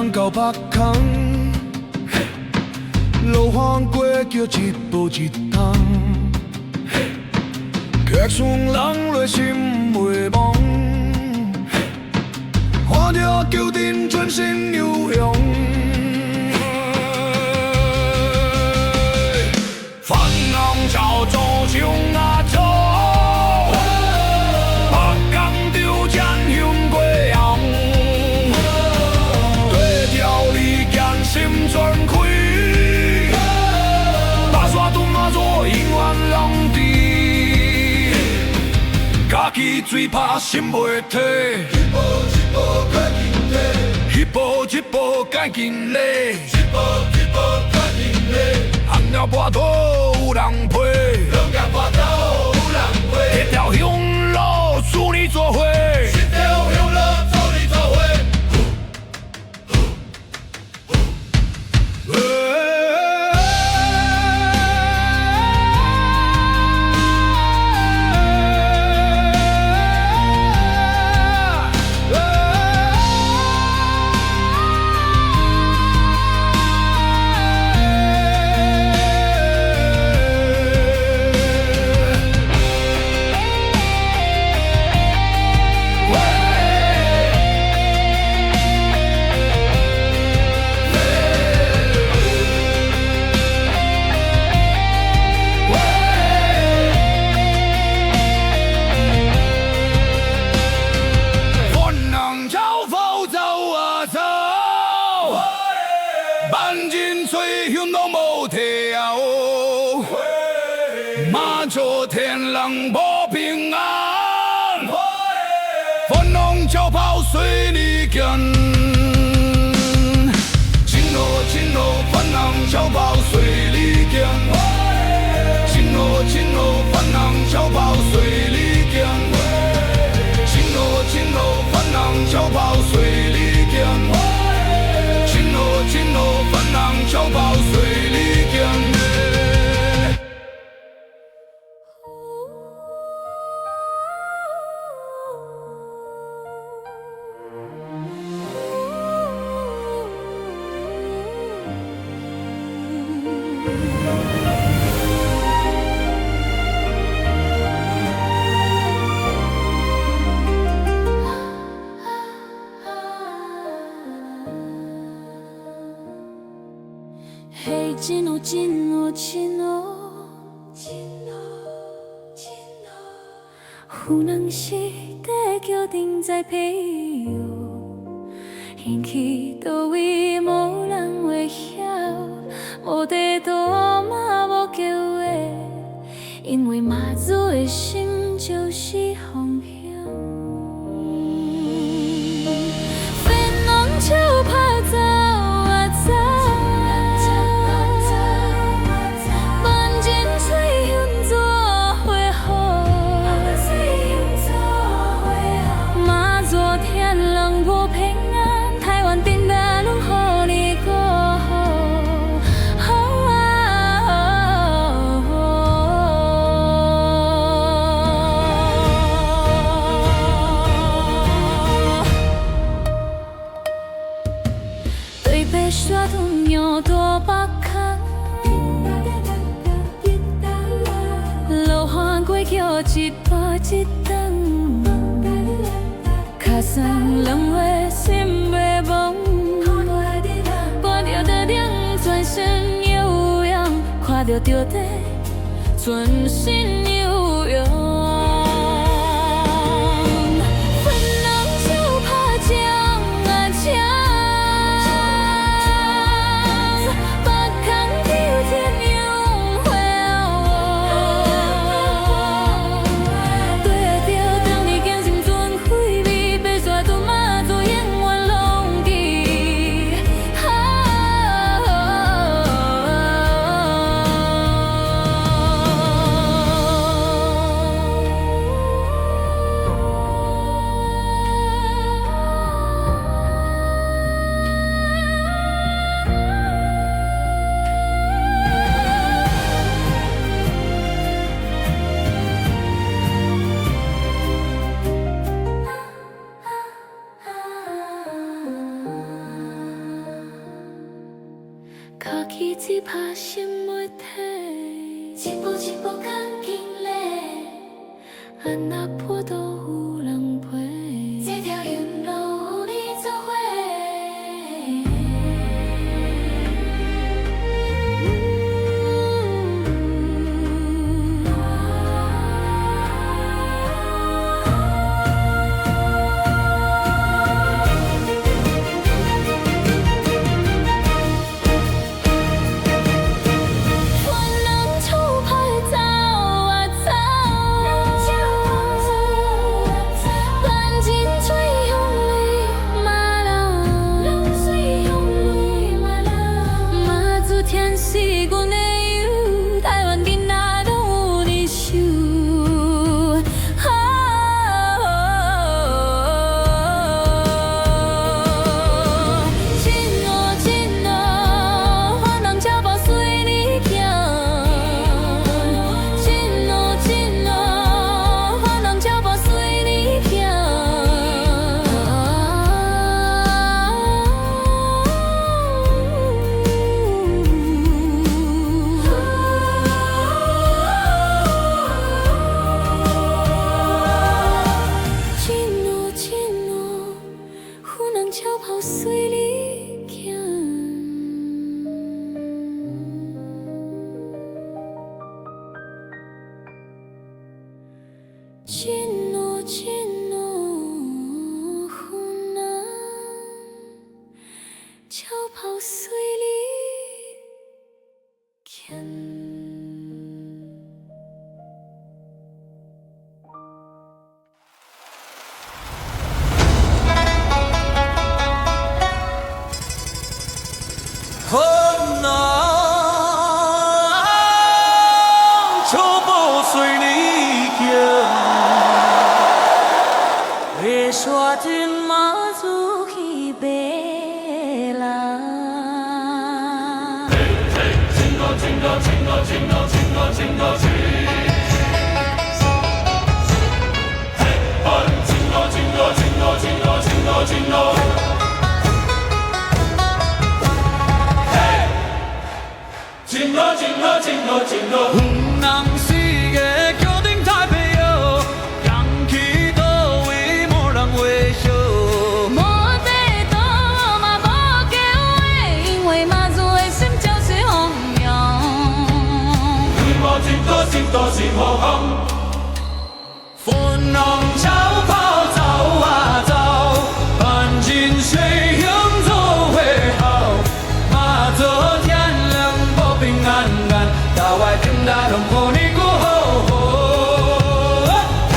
人到北崁，羅漢過橋一步一冬，客船人來心袂忘，看著橋頂全身悠揚。粉紅草做像阿祖，北港潮天向過紅，對著你堅心全開，白沙屯媽祖永遠攏佇，家己嘴拍心袂退，一步一步趕緊提，一步一步趕緊咧，一步一步趕緊咧，紅鳥跋倒有人陪，紅鳥跋倒有人陪，這條鄉路祝你做伙，這條鄉路祝你做伙。粉紅草跑走啊走，萬人吹響攏無退後，媽祖天人保平安，粉紅橋跑隨你行，真好真好，粉紅橋跑隨你行，真好真好，粉紅橋跑隨你行。真好真好，粉紅橋跑隨你行，真好真好，粉紅橋跑隨你行。嘿，真好真好真好真好真好，有人是在橋頂在飛遊，行去佗位無人會曉，無地圖嘛無計劃，因為媽祖的心就是方向。粉紅橋拍走啊走，萬人吹響做伙好，媽祖天人保平安，台灣頂大攏予你顧好。好啊。對白沙屯洋大北崁，羅漢過橋一步一冬，跤酸兩月心袂忘，看著桌頂全身悠揚，看著桌底全身悠揚。粉紅橋拍攕啊攕，北崁潮天永花對著當年堅心存氣味，白沙屯媽祖永遠攏記。啊。安那坡都有人陪，這條遠路有你做伙。雲南草跑走啊走，伴真水鄉里馬流，媽祖天是阮的友，台灣囡仔攏有你守。真哦真哦，雲南僑胞隨你行。真哦真哦，雲南僑胞隨你行。真哦真哦，雲南僑胞隨你行。真哦真哦，雲南僑胞隨你行。雲南僑胞隨你行。白沙鎮媽祖去爬蘭。雲南四个決定太平洋，行去佗位無人會曉。無地圖嘛無計劃，因為媽祖的心就是風洋。雲南僑胞走啊走，伴真水鄉做伙好，媽祖天靈保平安安，台灣囡仔攏予你顧好好。對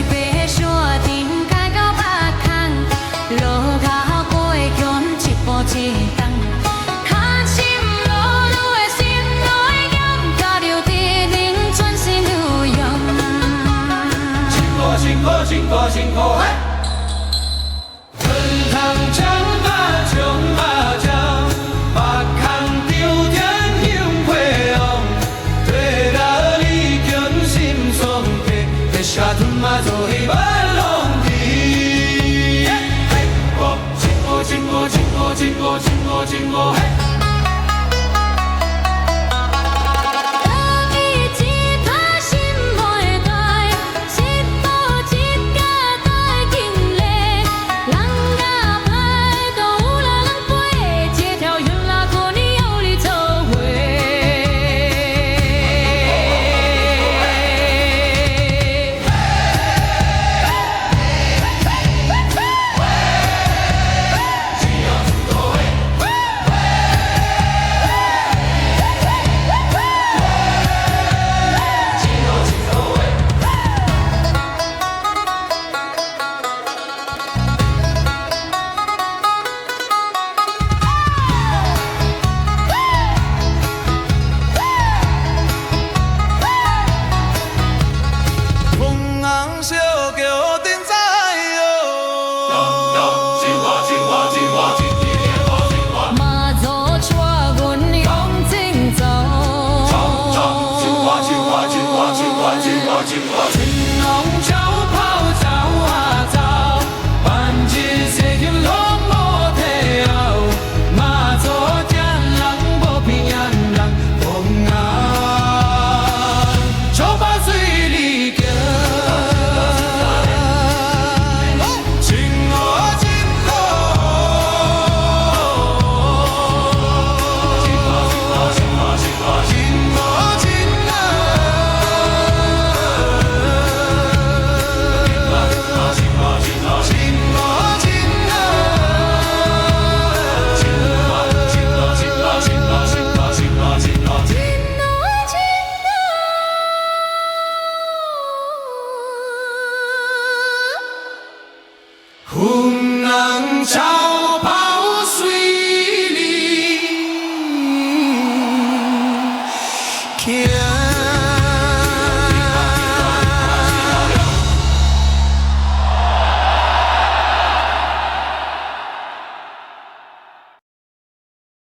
白沙鎮開到北空，路口過橋一步一動，較深路愈會心愈會鹹，交流天靈全身有用。